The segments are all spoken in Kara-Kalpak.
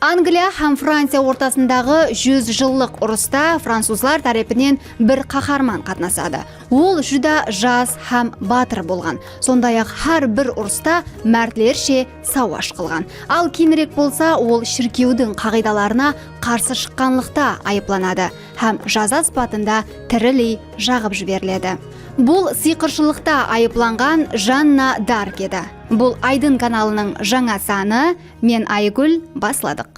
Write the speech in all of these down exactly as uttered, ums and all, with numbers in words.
Angliya hám Franciya ortasındaǵı júz jıllıq urısta francuzlar tárepinen bir qaharman qatnasadı. Ol júdá jas hám batır bolǵan. Sonday-aq, hár bir urısta mártlershe sawash qılǵan. Al, keyinirek bolsa ol shirkewdiń qaǵıydalarına qarsı shıqqanlıqta ayıplanadı hám jaza sıpatında tiriley jaǵıp jiberiledi. Bul sıyqırshılıqta ayıplanǵan Janna Dark edi. Bul Aydın kanalınıń jańa sanı. Men Aygúl, basladıq.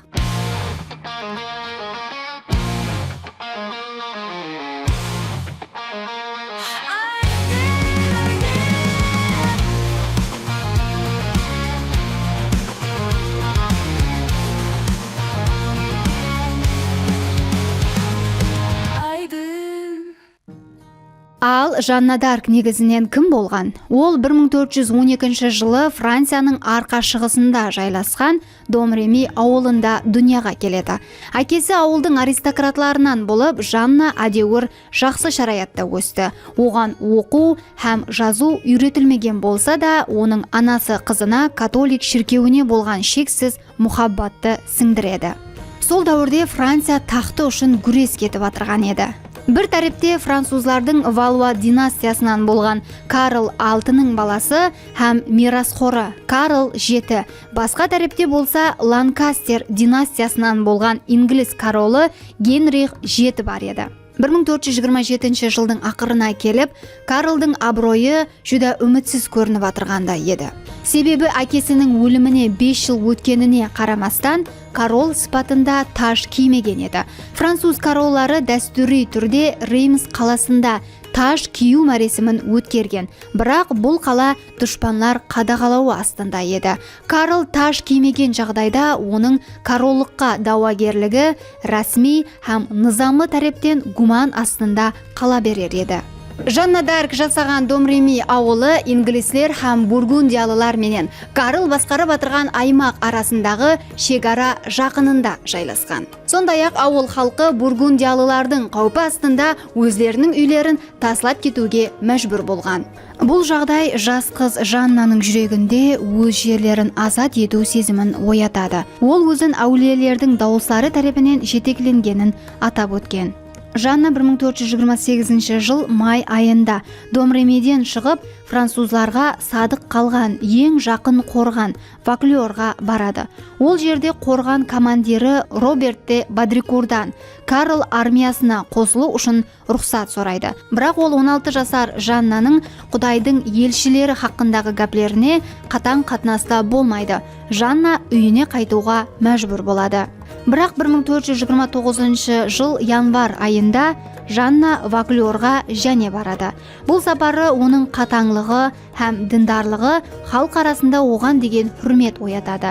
Al, Janna Dark negizinen kim bolǵan? Ol bir mıń tórt júz on ekinshi jılı Franciyanıń arqa-shıǵısında jaylasqan Domremi awılında dúnyaǵa keledi. Ákesi awıldıń aristokratlarınan bolıp, Janna ádewir jaqsı sharayatta ósti. Oǵan oqıw hám jazıw úyretilmegen bolsa da, onıń anası qızına katolik shirkewine bolǵan sheksiz muhabbattı sińdiredi. Sol dáwirde Franciya taxtı ushın gúres ketip atırǵan edi. Bir tárepte francuzlardıń Valua dinastiyasınan bolǵan Karl altınıń balası hám miyrasxorı Karl jeti, basqa tárepte bolsa Lankaster dinastiyasınan bolǵan inglis korolı Genrix jeti bar edi. Bir mıń tórt júz jigirma jetinshi jıldıń aqırına kelip, Karldıń abıroyı júdá úmitsiz kórinip atırǵanday edi. Sebebi, ákesiniń ólimine bes jıl ótkenine qaramastan, korol sıpatında taj kiymegen edi. Francuz korolları dástúriy túrde Reims qalasında taj kiyiw máresimin ótkergen, biraq bul qala dushpanlar qadaǵalawı astında edi. Karl taj kiymegen jaǵdayda onıń korollıqqa dawagerligi rásmiy hám nızamlı tárepten gúman astında qala berer edi. Janna Dark jasaǵan Domremi awılı inglisler hám burgundiyalılar menen Karl basqarıp atırǵan aymaq arasındaǵı shegara jaqınında jaylasqan. Sonday-aq, awıl xalqı burgundiyalılardıń qáwpi astında ózleriniń úylerin taslap ketiwge májbúr bolǵan. Bul jaǵday jas qız Jannanıń júreginde óz jerlerin azat etiw sezimin oyatadı. Ol ózin áwliyelerdiń dawısları tárepinen jeteklengenin atap ótken. Janna bir mıń tórt júz jigirma segizinshi jıl may ayında Domremiden shıǵıp, francuzlarǵa sadıq qalǵan eń jaqın qorǵan Vaklyorǵa baradı. Ol jerde qorǵan komandiri Robert de Badrikurdan Karl armiyasına qosılıw ushın ruxsat soraydı. Biraq ol on altı jasar Jannanıń Qudaydıń elshileri haqqındaǵı gáplerine qatań qatnasta bolmaydı. Janna úyine qaytıwǵa májbúr boladı. Biraq bir mıń tórt júz jigirma toǵızınshı jıl yanvar ayında Janna Vaklyorǵa jáne baradı. Bul saparı onıń qatańlıǵı hám dindarlıǵı xalıq arasında oǵan degen húrmet oyatadı.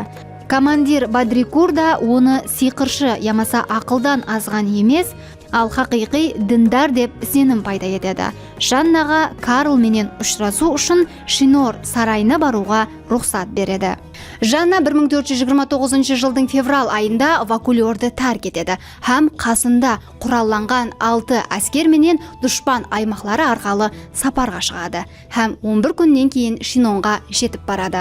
Komandir Badrikur da onı sıyqırshı yamasa aqıldan azǵan emes, al haqıyqıy dindar dep isenim payda etedi. Jannaǵa Karl menen ushırasıw ushın Shinor sarayına barıwǵa ruxsat beredi. Janna bir mıń tórt júz jigirma toǵızınshı jıldıń fevral ayında Vakulyordı tárk etedi hám qasında qurallanǵan altı ásker menen dushpan aymaqları arqalı saparǵa shıǵadı hám on bir kúnnen keyin Shinonǵa jetip baradı.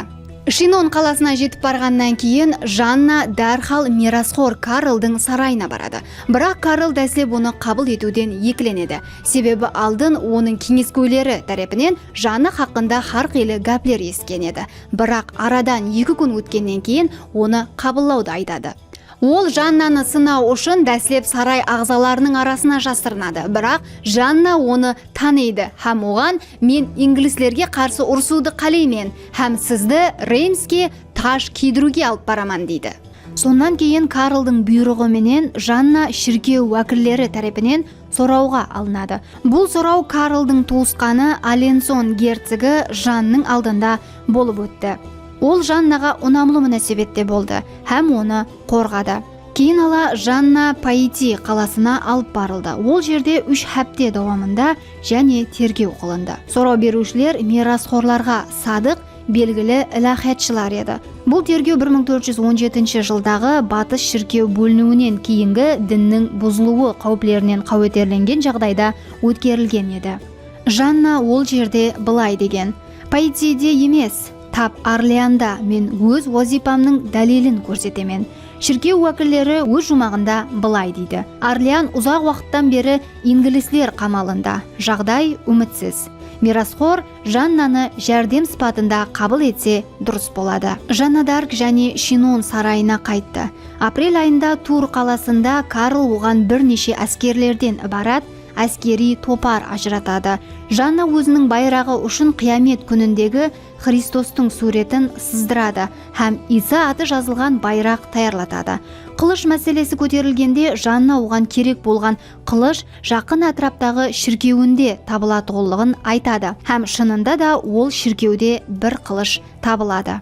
Shinon qalasına jetip barǵannan keyin Janna dárhal miyrasxor Karldıń sarayına baradı. Biraq Karl dáslep onı qabıl etiwden ekilenedi. Sebebi aldın onıń keńeskewleri tárepinen Janna haqqında hár qıylı gápler esitken edi. Biraq aradan eki kún ótkennen keyin onı qabıllawdı aytadı. Ol Jannanı sınaw ushın dáslep saray aǵzalarınıń arasına jasırınadı. Biraq Janna onı tanıydı hám oǵan, "Men inglislerge qarsı urısıwdı qáleymen hám sizdi Reymske taj kiydiriwge alıp baraman," deydi. Sonnan keyin Karldıń buyrıǵı menen Janna shirkew wákilleri tárepinen sorawǵa alınadı. Bul soraw Karldıń tuwısqanı Alenson gercogi Jannıń aldında bolıp ótti. Ol Jannaǵa unamlı múnásebette boldı hám onı qorǵadı. Keyin ala Janna Paiti qalasına alıp barıldı. Ol jerde úsh hápte dawamında jáne tergew qılındı. Soraw beriwshiler miyrasxorlarǵa sadıq, belgili iláhiyatshılar edi. Bul tergew bir mıń tórt júz on jetinshi jıldaǵı Batıs shirkew bóliniwinen keyingi dinniń buzılıwı qáwiplerinen qáweterlengen jaǵdayda ótkerilgen edi. Janna ol jerde bılay degen, "Paitide emes, tap Orleanda men óz wazıypamnıń dálilin kórsetemen. Shirkew wákilleri óz juwmaǵında bılay deydi: Orlean uzaq waqıttan beri inglisler qamalında, jaǵday úmitsiz. Mirasxor Jannanı járdem sıpatında qabıl etse durıs boladı. Janna d'Ark jáne Chinon sarayına qayttı. Aprel ayında Tur qalasında Karl oǵan bir neshe áskerlerden ibarat áskeriy topar ajıratadı. Janna óziniń bayraǵı ushın qıyamet kúnindegi Xristustıń súwretin sızdıradı hám Iysa atı jazılǵan bayraq tayarlatadı. Qılısh máselesi kóterilgende, Janna oǵan kerek bolǵan qılısh jaqın átiraptaǵı shirkewinde tabılatuǵınlıǵın aytadı hám shınında da ol shirkewde bir qılısh tabıladı.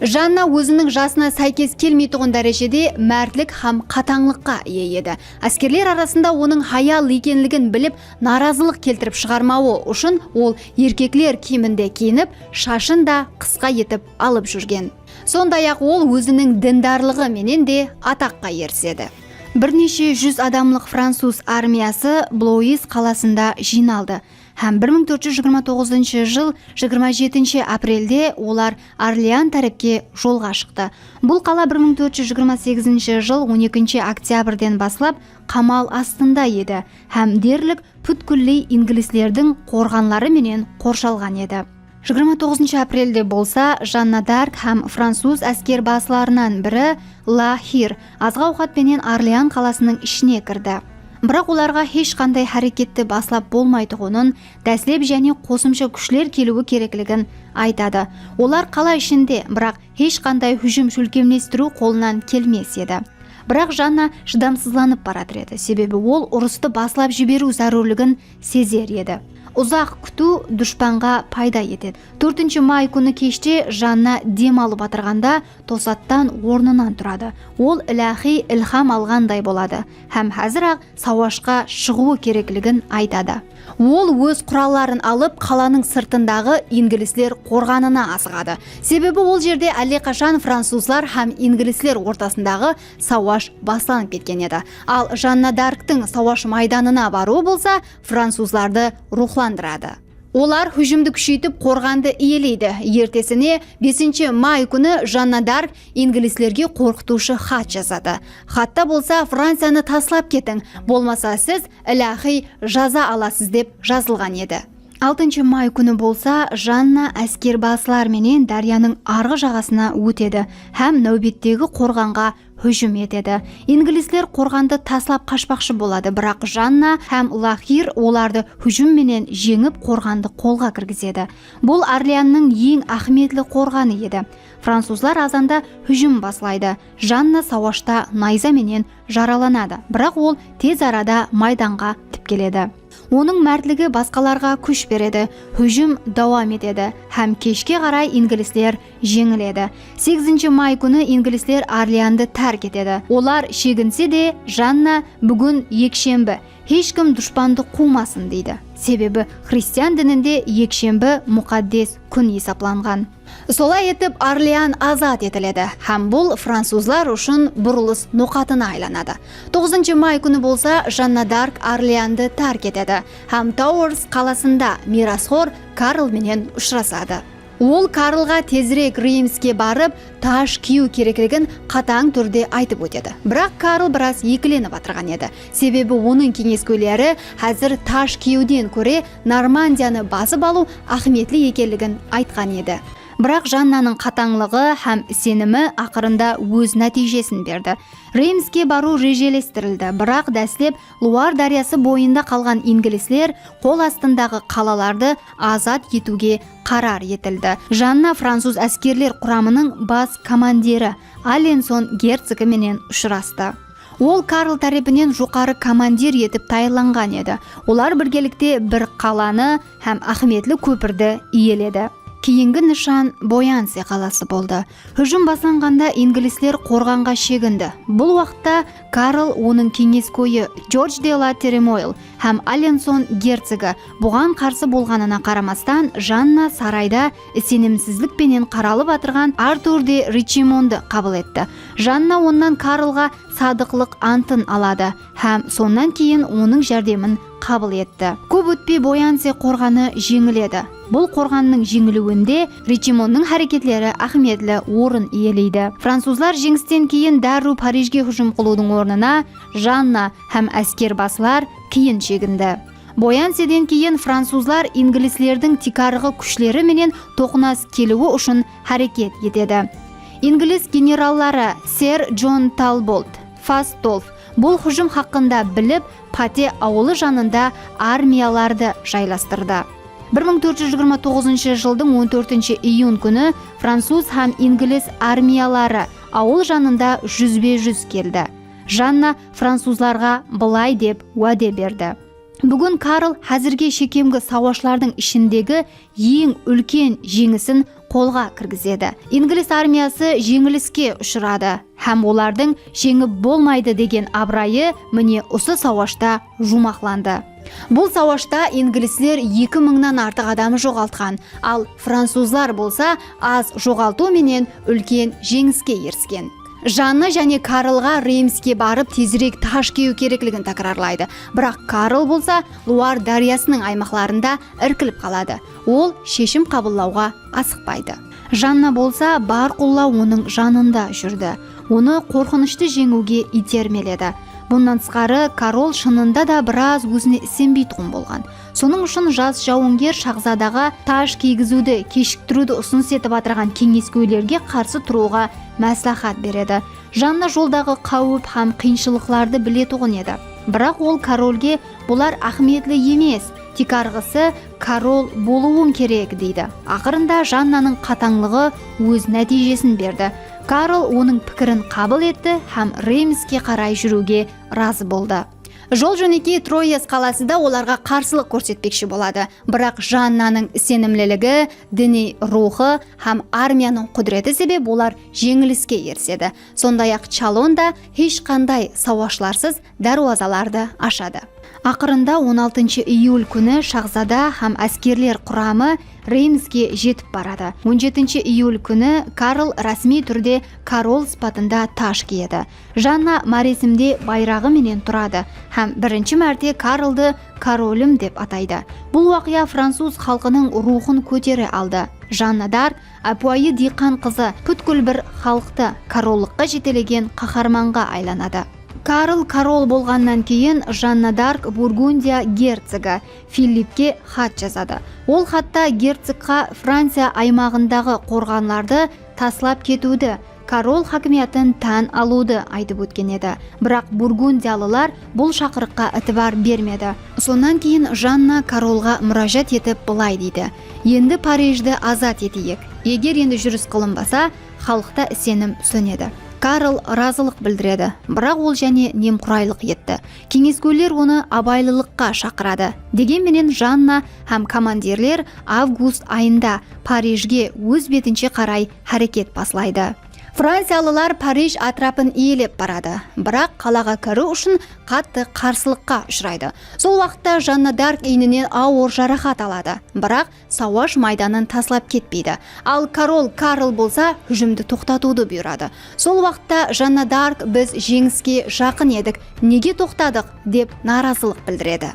Janna óziniń jasına sáykes kelmeytuǵın dárejede mártlik hám qatańlıqqa iye edi. Áskerler arasında onıń hayal ekenligin bilip, narazılıq keltirip shıǵarmawı ushın ol erkekler kiyiminde kiyinip, shashın da qısqa etip alıp júrgen. Sonday-aq, ol óziniń dindarlıǵı menen de ataqqa erisedi. Bir neshe júz adamlıq francuz armiyası Blois qalasında jıynaldı hám bir mıń tórt júz jigirma toǵızınshı jıl jigirma jetinshi aprelde olar Orlean tárepke jolǵa shıqtı. Bul qala bir mıń tórt júz jigirma segizinshi jıl on ekinshi oktyabrden baslap qamal astında edi hám derlik pútkilley inglislerdiń qorǵanları menen qorshalǵan edi. Jigirma toǵızınshı aprelde bolsa Janna d'Ark hám francuz áskerbasılarınan biri La Hir azıq-awqat penen Orlean qalasınıń ishine kirdi. Biraq olarǵa hesh qanday háreketti baslap bolmaytuǵının, dáslep jáne qosımsha kúshler keliwi kerekligin aytadı. Olar qala ishinde, biraq hesh qanday hújim shólkemlestiriw qolınan kelmes edi. Biraq Janna shıdamsızlanıp baratır edi, sebebi ol urıstı baslap jiberiw zárúrligin sezer edi. Uzaq kútiw dushpanǵa payda etedi. Tórtinshi may kúni keshte Janna dem alıp atırǵanda, tosattan ornınan turadı. Ol iláhiy ilham alǵanday boladı hám házir-aq sawashqa shıǵıwı kerekligin aytadı. Ol óz quralların alıp, qalanıń sırtındaǵı inglisler qorǵanına asıǵadı. Sebebi ol jerde álleqashan francuzlar hám inglisler ortasındaǵı sawash baslanıp ketken edi. Al Janna d'Arktıń sawash maydanına barıwı bolsa francuzlardı ruwxlandıradı. Olar hújimdi kúsheytip, qorǵandı iyeleydi. Ertesine, besinshi may kúni Janna d'Ark inglislerge qorqıtıwshı xat jazadı. Xatta bolsa, Franciyanı taslap ketiń, bolmasa siz iláhiy jaza alasız, dep jazılǵan edi. Altınshı may kúni bolsa Janna áskerbasılar menen dáryanıń arǵı jaǵasına ótedi hám náwbettegi qorǵanǵa hújim etedi. Inglisler qorǵandı taslap qashpaqshı boladı, biraq Janna hám La Hir olardı hújim menen jeńip, qorǵandı qolǵa kirgizedi. Bul Orleannıń eń áhmiyetli qorǵanı edi. Francuzlar azanda hújim baslaydı. Janna sawashta nayza menen jaralanadı, biraq ol tez arada maydanǵa tipkeledi. Onıń mártligi basqalarǵa kúsh beredi. Hújim dawam etedi hám keshke qaray inglisler jeńiledi. Segizinshi may kúni inglisler Orleandı tárk etedi. Olar sheginse de, Janna búgin ekshembi, hesh kim dushpandı quwmasın deydi. Sebebi xristian dininde ekshembi muqaddes kún esaplanǵan. Solay etip, Orlean azat etiledi hám bul francuzlar ushın burılıs noqatına aylanadı. Toǵızınshı may kúni bolsa Janna d'Ark Orleandı tárk etedi hám Tauars qalasında mirasxor Karl menen ushırasadı. Ol Karlǵa tezirek Reymske barıp, taj kiyiw kerekligin qatań túrde aytıp ótedi. Biraq Karl biraz ekilenip atırǵan edi, sebebi onıń keńeskóyleri házir taj kiyiwden kóre Normandiyanı basıp alıw áhmiyetli ekenligin aytqan edi. Biraq Jannanıń qatańlıǵı hám isenimi aqırında óz nátiyjesin berdi. Reymske barıw rejelestirildi, biraq dáslep Luar dáryası boyında qalǵan inglisler qol astındaǵı qalalardı azat etiwge qarar etildi. Janna francuz áskerler quramınıń bas komandiri Alenson gercogi menen ushırastı. Ol Karl tárepinen joqarı komandir etip tayınlanǵan edi. Olar birgelikte bir qalanı hám áhmiyetli kópirdi iyeledi. Keyingi nıshan Boyanse qalası boldı. Hújim baslanǵanda inglisler qorǵanǵa shegindi. Bul waqıtta Karl, onıń keńeskóyi Jorj de la Tremoil hám Alenson gercogi buǵan qarsı bolǵanına qaramastan, Janna sarayda isenimsizlik penen qaralıp atırǵan Artur de Richimondı qabıl etti. Janna onnan Karlǵa sadıqlıq antın aladı hám sonnan keyin onıń járdemin qabıl etti. Kóp ótpey Boyanse qorǵanı jeńiledi. Bul qorǵannıń jeńiliwinde Richmondnıń háreketleri áhmiyetli orın iyeleydi. Francuzlar jeńisten keyin dárriw Parijge hújim qılıwdıń ornına Janna hám áskerbasılar keyin shegindi. Boyanseden keyin francuzlar inglizlerdiń tiykarǵı kúshleri menen toqınas keliwi ushın háreket etedi. Ingliz generalları Ser Jon Talbot, Fastolf bul hújim haqqında bilip, Pate awılı janında armiyalardı jaylastırdı. Bir mıń tórt júz jigirma toǵızınshı jıldıń on tórtinshi iyun kúni francuz hám ingliz armiyaları awıl janında júzbe-júz keldi. Janna francuzlarǵa bılay dep wáde berdi. Búgin Karl házirge shekemgi sawashlardıń ishindegi eń úlken jeńisin qolǵa kirgizedi. Ingliz armiyası jeńiliske ushıradı hám olardıń jeńip bolmaydı degen abırayı mine usı sawashta juwmaqlandı. Bul sawashta inglizler eki mıńnan artıq adamı joǵaltqan, al francuzlar bolsa az joǵaltıw menen úlken jeńiske erisken. Janna jáne Karlǵa Reymske barıp tezirek taj kiyiw kerekligin tákirarlaydı. Biraq Karl bolsa Luar dáryasınıń aymaqlarında irkilip qaladı. Ol sheshim qabıllawǵa asıqpaydı. Janna bolsa bárqulla onıń janında júrdi. Onı qorqınıshtı jeńiwge iytermeledi. Bunnan tısqarı, korol shınında da biraz ózine isenbeytuǵın bolǵan. Sonıń ushın jas jawınger shahzadaǵa taj kiygiziwdi keshiktiriwdi usınıs etip atırǵan keńeskóylerge qarsı turıwǵa másláhát beredi. Janna joldaǵı qáwip hám qıyınshılıqlardı biletuǵın edi. Biraq ol korolge bular áhmiyetli emes, tiykarǵısı korol bolıwıń kerek, deydi. Aqırında Jannanıń qatańlıǵı óz nátiyjesin berdi. Karl onıń pikirin qabıl etti hám Reymske qaray júriwge razı boldı. Jol-jónekey Troyes qalasında olarǵa qarsılıq kórsetpekshi boladı. Biraq Jannanıń isenimliligi, diniy ruwxı hám armiyanıń qúdireti sebep olar jeńiliske erisedi. Sonday-aq, Chalon da hesh qanday sawashlarsiz dárwazalardı ashadı. Aqırında on altınshı iyul kúni shahzada hám áskerler quramı Reymske jetip baradı. On jetinshi iyul kúni Karl rásmiy túrde korol sıpatında taj kiyedi. Janna maresimde bayraǵı menen turadı hám birinshi márte Karldı korolim dep ataydı. Bul waqıya francuz xalqınıń ruwxın kótere aldı. Janna d'Ark ápiwayı diyqan qızı, pútkil bir xalıqtı korollıqqa jetelegen qaharmanǵa aylanadı. Karl korol bolǵannan keyin Janna d'Ark Burgundiya gercogi Filippe xat jazadı. Ol xatta gercogqa Franciya aymaǵındaǵı qorǵanlardı taslap ketiwdi, korol hákimiyatın tán alıwdı aytıp ótken edi. Biraq burgundiyalılar bul shaqırıqqa itibar bermedi. Sonnan keyin Janna korolǵa múrájat etip bılay deydi: "Endi Parijdi azat eteyik. Eger endi júris qılınbasa, xalıqta isenim sónedi." Karl razılıq bildiredi, biraq ol jáne nemquraylıq etti. Keńeskóyler onı abaylılıqqa shaqıradı. Degen menen Janna hám komandirler avgust ayında Parijge óz betinshe qaray háreket baslaydı. Franciyalılar Parij átirapın iyelep baradı, biraq qalaǵa kiriw ushın qattı qarsılıqqa ushıraydı. Sol waqıtta Janna d'Ark iyninen awır jaraqat aladı, biraq sawash maydanın taslap ketpeydi. Al korol Karl bolsa hújimdi toqtatıwdı buyıradı. Sol waqıtta Janna d'Ark "Biz jeńiske jaqın edik, nege toqtadıq?" dep narazılıq bildiredi.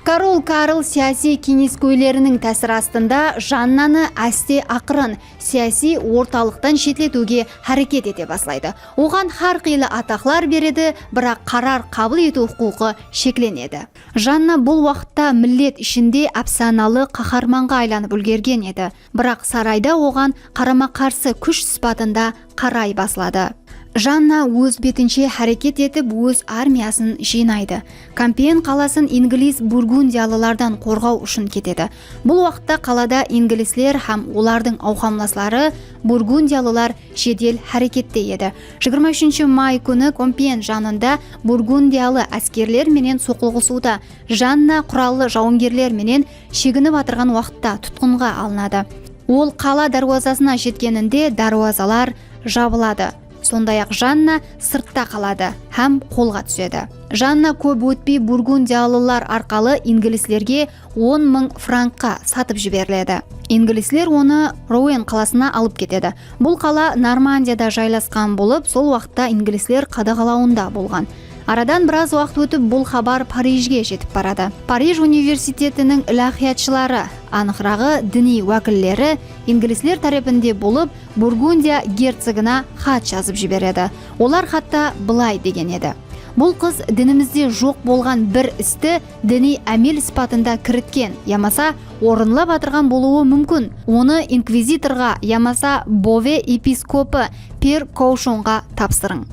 Korol Karl siyasiy keńeskóyleriniń tásiri astında Jannanı áste aqırın siyasiy ortalıqtan shetletiwge háreket ete baslaydı. Oǵan hár qıylı ataqlar beredi, biraq qarar qabıl etiw huqıqı sheklenedi. Janna bul waqıtta millet ishinde ápsanalı qaharmanǵa aylanıp úlgergen edi, biraq sarayda oǵan qarama-qarsı kúsh sıpatında qaray basladı. Janna óz betinshe háreket etip, óz armiyasın jıynaydı. Kompen qalasın ingliz burgundiyalılardan qorǵaw ushın ketedi. Bul waqıtta qalada inglizler hám olardıń awqamlasları burgundiyalılar jedel hárekette edi. Jigirma úshinshi may kúni Kompen janında burgundiyalı áskerler menen soqlıǵısıwda Janna qurallı jawıngerler menen sheginip atırǵan waqıtta tutqınǵa alınadı. Ol qala dárwazasına jetkeninde dárwazalar jabıladı. Sonday-aq, Janna sırtta qaladı hám qolǵa túsedi. Janna kóp ótpey burgundiyalılar arqalı inglizlerge on mıń frankqa satıp jiberiledi. Inglizler onı Rouen qalasına alıp ketedi. Bul qala Normandiyada jaylasqan bolıp, sol waqıtta inglizler qadaǵalawında bolǵan. Aradan biraz waqıt ótip, bul xabar Parijge jetip baradı. Parij universitetiniń iláhiyatshıları, anıqraǵı, diniy wákilleri, inglisler tárepinde bolıp, Burgundiya gercogına xat jazıp jiberedi. Olar xatta bılay degen edi: "Bul qız dinimizde joq bolǵan bir isti diniy ámel sıpatında kiritken yamasa orınlap atırǵan bolıwı múmkin. Onı inkvizitorǵa yamasa Bove episkopı Pyer Koushonǵa tapsırıń."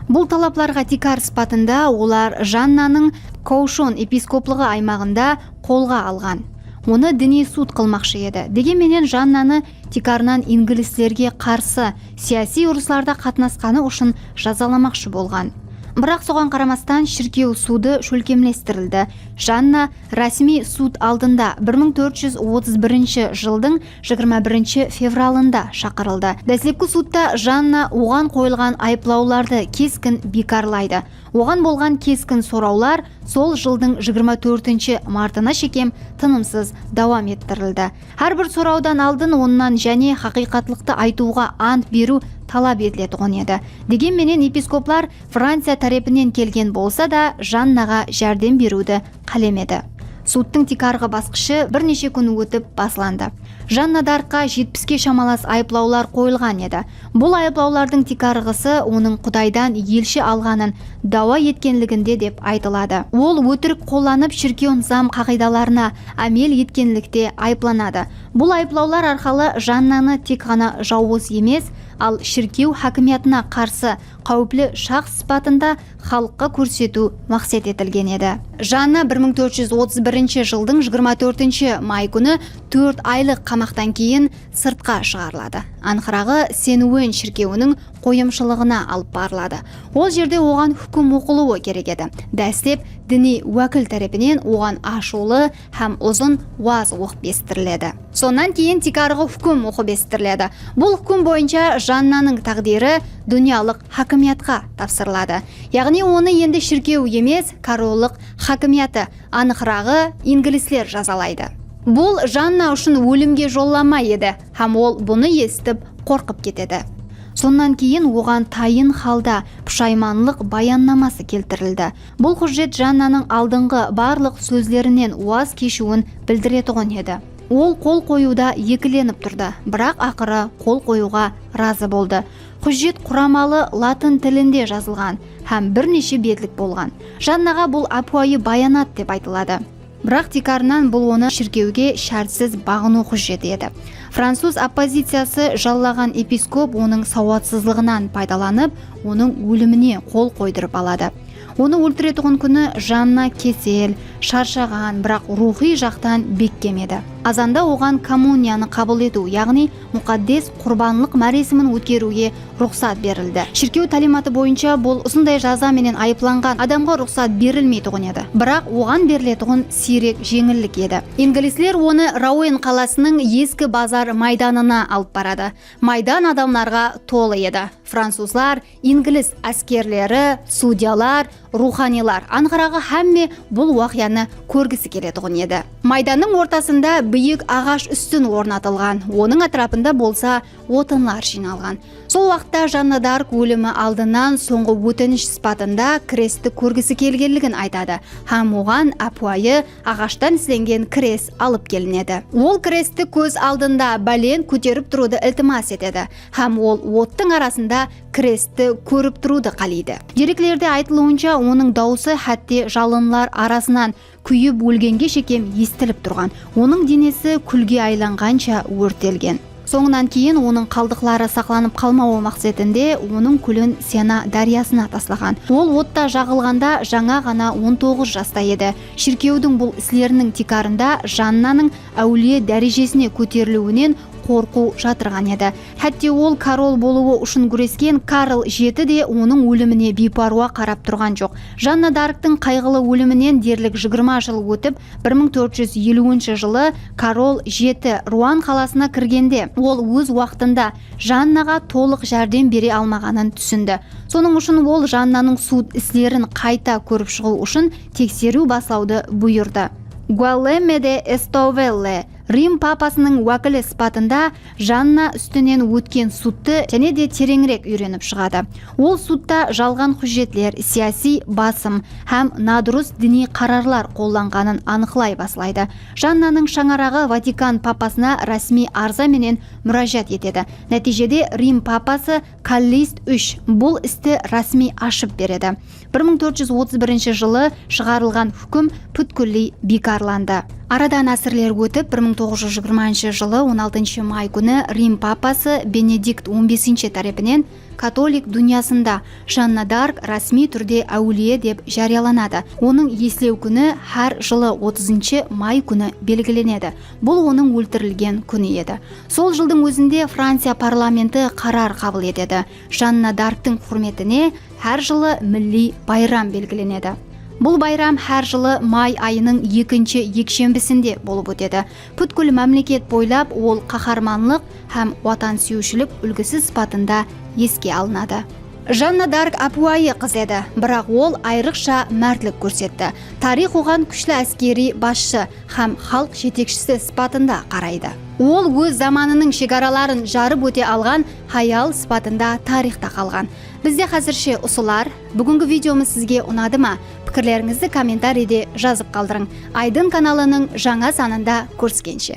Bul talaplarǵa tiykar sıpatında olar Jannanıń Koushon episkoplıǵı aymaǵında qolǵa alǵan. Onı diniy sud qılmaqshı edi. Degen menen, Jannanı tiykarınan inglislerge qarsı siyasiy urıslarda qatnasqanı ushın jazalamaqshı bolǵan. Biraq, soǵan qaramastan, shirkew sudı shólkemlestirildi. Janna rásmiy sud aldında bir mıń tórt júz otız birinshi jıldıń jigirma birinshi fevralında shaqırıldı. Dáslepki sudta Janna oǵan qoyılǵan ayıplawlardı keskin biykarlaydı. Oǵan bolǵan keskin sorawlar sol jıldıń jigirma tórtinshi martına shekem tınımsız dawam ettirildi. Hár bir sorawdan aldın onnan jáne haqıyqatlıqtı aytıwǵa ant beriw talap etiletuǵın edi. Degen menen, episkoplar Franciya tárepinen kelgen bolsa da, Jannaǵa járdem beriwdi qálemedi. Sudtıń tiykarǵı basqıshı bir neshe kún ótip baslandı. Janna d'Arkqa jetpiske shamalas ayıplawlar qoyılǵan edi. Bul ayıplawlardıń tiykarǵısı onıń Qudaydan elshi alǵanın dawa etkenliginde dep aytıladı. Ol ótirik qollanıp, shirkew nızam qaǵıydalarına ámel etkenlikte ayıplanadı. Bul ayıplawlar arqalı Jannanı tek ǵana jawız emes, al shirkew hákimiyatına qarsı qáwipli shaxs sıpatında xalıqqa kórsetiw maqset etilgen edi. Janna bir mıń tórt júz otız birinshi jıldıń jigirma tórtinshi may kúni tórt aylıq qamaqtan keyin sırtqa shıǵarıladı. Anıqıraǵı, Sen-Wen shirkewiniń qoyımshılıǵına alıp barıladı. Ol jerde oǵan húkim oqılıwı kerek edi. Dáslep diniy wákil tárepinen oǵan ashıwlı hám uzın waz oqıp esittiriledi. Sonnan keyin tiykarǵı húkim oqıp esittiriledi. Bul húkim boyınsha Jannanıń táǵdiri dúnyalıq hákimiyatqa tapsırıladı. Yaǵnıy, onı endi shirkew emes, korollıq hákimiyatı, anıqıraǵı, inglisler jazalaydı. Bul Janna ushın ólimge jollama edi hám ol bunı esitip qorqıp ketedi. Sonnan keyin oǵan tayın halda pushaymanlıq bayannaması keltirildi. Bul hújjet Jannanıń aldınǵı barlıq sózlerinen waz keshiwin bildiretuǵın edi. Ol qol qoyıwda ekilenip turdı, biraq aqırı qol qoyıwǵa razı boldı. Hújjet quramalı latın tilinde jazılǵan hám bir neshe betlik bolǵan. Jannaǵa bul ápiwayı bayanat dep aytıladı. Biraq tiykarınan bul onı shirkewge shártsiz baǵınıw hújjeti edi. Francuz oppoziciyası jallaǵan episkop onıń sawatsızlıǵınan paydalanıp, onıń ólimine qol qoydırıp aladı. Onı óltiretuǵın kúni Janna kesel, sharshaǵan, biraq ruwxıy jaqtan bekkem edi. Azanda oǵan kommuniyanı qabıl etiw, yaǵnıy muqaddes qurbanlıq máresimin ótkeriwge ruxsat berildi. Shirkew táliymatı boyınsha bul usınday jaza menen ayıplanǵan adamǵa ruxsat berilmeytuǵın edi. Biraq oǵan beriletuǵın siyrek jeńillik edi. Inglisler onı Rouen qalasınıń eski bazar maydanına alıp baradı. Maydan adamlarǵa tolı edi. Francuzlar, inglis áskerleri, sudyalar, ruwxaniylar, anıǵıraǵı, hámme bul waqıyanı kórgisi keletuǵın edi. Maydannıń ortasında biyik aǵash ústin ornatılǵan, onıń átirapında bolsa otınlar jıynalǵan. Sol waqıtta Janna d'Ark ólimi aldınan sońǵı ótinish sıpatında kresti kórgisi kelgenligin aytadı hám oǵan ápiwayı aǵashtan islengen kres alıp kelinedi. Ol kresti kóz aldında bálent kóterip turıwdı iltimas etedi hám ol ottıń arasında kresti kórip turıwdı qáleydi. Dereklerde aytılıwınsha, onıń dawısı hátte jalınlar arasınan kúyip ólgenge shekem esitilip turǵan. Onıń denesi kúlge aylanǵansha órtelgen. Sońınan keyin onıń qaldıqları saqlanıp qalmawı maqsetinde onıń kúlin Sena dáryasına taslaǵan. Ol otta jaǵılǵanda jańa ǵana on toǵız jasta edi. Shirkewdiń bul isleriniń tiykarında Jannanıń áwliye dárejesine kóteriliwinen qorqıw jatırǵan edi. Hátte ol korol bolıwı ushın gúresken Karl jeti de onıń ólimine biypárwa qarap turǵan joq. Janna d'Arktıń qayǵılı óliminen derlik jigirma jıl ótip, bir mıń tórt júz eliwinshi jılı korol jeti Ruan qalasına kirgende, ol óz waqtında Jannaǵa tolıq járdem bere almaǵanın túsindi. Sonıń ushın ol Jannanıń sud islerin qayta kórip shıǵıw ushın tekseriw baslawdı buyırdı. Guillaume de Estovelle, Rim papasınıń wákili sıpatında Janna ústinen ótken sudtı jáne de tereńirek úyrenip shıǵadı. Ol sudta jalǵan hújjetler, siyasiy basım hám nadurıs diniy qararlar qollanǵanın anıqlay baslaydı. Jannanıń shańaraǵı Vatikan papasına rásmiy arza menen múrájat etedi. Nátiyjede Rim papası Kallist úsh bul isti rásmiy ashıp beredi. Bir mıń tórt júz otız birinshi jılı shıǵarılǵan húkim pútkilley biykarlandı. Aradan ásirler ótip, bir mıń toǵız júz jigirmanshı jılı on altınshı may kúni Rim papası Benedikt on besinshi tárepinen katolik dúnyasında Janna d'Ark rásmiy túrde áwliye dep járiyalanadı. Onıń eslew kúni hár jılı otızınshı may kúni belgilenedi. Bul onıń óltirilgen kúni edi. Sol jıldıń ózinde Franciya parlamenti qarar qabıl etedi. Janna d'Arktıń húrmetine hár jılı milliy bayram belgilenedi. Bul bayram hár jılı may ayınıń ekinshi ekshembisinde bolıp ótedi. Pútkil mámleket boylap ol qaharmanlıq hám watansúyiwshilik úlgisi sıpatında eske alınadı. Janna d'Ark ápiwayı qız edi, biraq ol ayrıqsha mártlik kórsetti. Tariyx oǵan kúshli áskeriy basshı hám xalıq jetekshisi sıpatında qaraydı. Ol óz zamanınıń shegaraların jarıp óte alǵan hayal sıpatında tariyxta qalǵan. Bizde házirshe usılar. Búgingi videomız sizge unadı ma? Pikirlerińizdi kommentariyde jazıp qaldırıń. Aydın kanalınıń jańa sanında kóriskenshe!